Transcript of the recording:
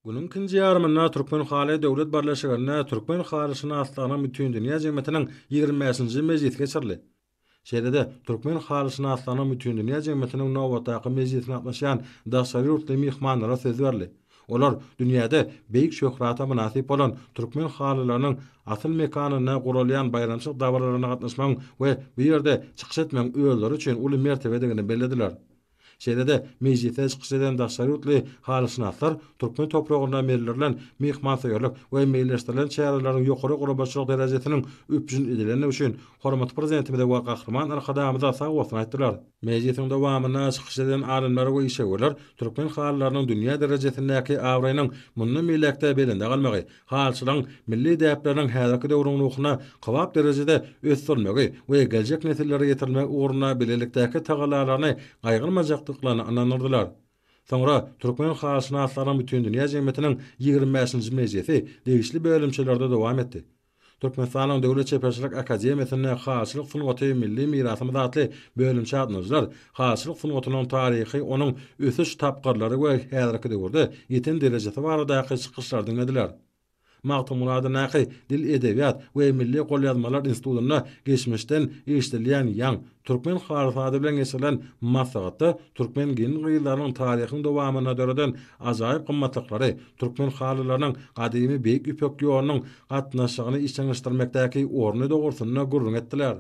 Günüň ikinji ýarymynda Türkmenhaly döwlet birleşiginde Türkmen halyşynaslygynyň bütindünýä jemgyýetiniň 25-nji mejlisi geçirildi. Şeýle-de Türkmen halyşynaslygynyň bütindünýä jemgyýetiniň nobatdaky mejlisine gatnaşýan daşary ýurtly myhmanlara söz berildi. Olar dünýäde beýik şöhrata mynasyp bolan türkmen halylarynyň asyl mekanynda guralýan baýramçylyk dabaralaryna gatnaşmagyň we bu ýerde çykyş etmegiň özleri üçin uly mertebedigini bellediler. Şeýle-de, mejlisde çykyş eden daşary ýurtly halyşynaslar türkmen topragynda bellenilen myhmansöýerlik we meýilleşdirilen çäreleriň ýokary guramaçylyk derejesiniň üpjün edilendigi üçin hormatly Prezidentimize we Gahryman Arkadagymyza sagbolsun aýtdylar. Mejlisiň dowamynda çykyş eden alymlar we işewürler türkmen halylarynyň dünýä derejesindäki abraýynyň mundan beýläk-de belende galmagy, halyçylygyň milli däpleriniň häzirki döwrüň ruhuna kybap derejede ösdürilmegi we geljek nesillere ýetirilmegi ugrunda bilelikdäki tagallalaryny gaýgyrmajakdyklaryna ynandyrdylar. Soňra Türkmen halyşynaslarynyň bütindünýä jemgyýetiniň 25-nji mejlisi degişli bölümçelerde dowam etdi. Türkmenistanyň Döwlet çeperçilik akademiýasynda Halyçylyk sungaty milli mirasymyz atly bölümçä gatnaşyjylar halyçylyk sungatynyň taryhy, onuň ösüş tapgyrlary we häzirki döwürde ýeten derejesi baradaky çykyşlary diňlediler. Magtymguly adyndaky Dil, edebiýat we milli golýazmalar institutynda geçmişden eşidilýän ýaň, türkmen halysy ady bilen geçirilen maslahatda türkmen gelin-gyzlarynyň taryhyň dowamynda döreden ajaýyp gymmatlyklary, türkmen halylarynyň gadymy Beýik Ýüpek ýolunyň gatnaşygyny işjeňleşdirmekdäki orny dogrusynda gürrüň etdiler.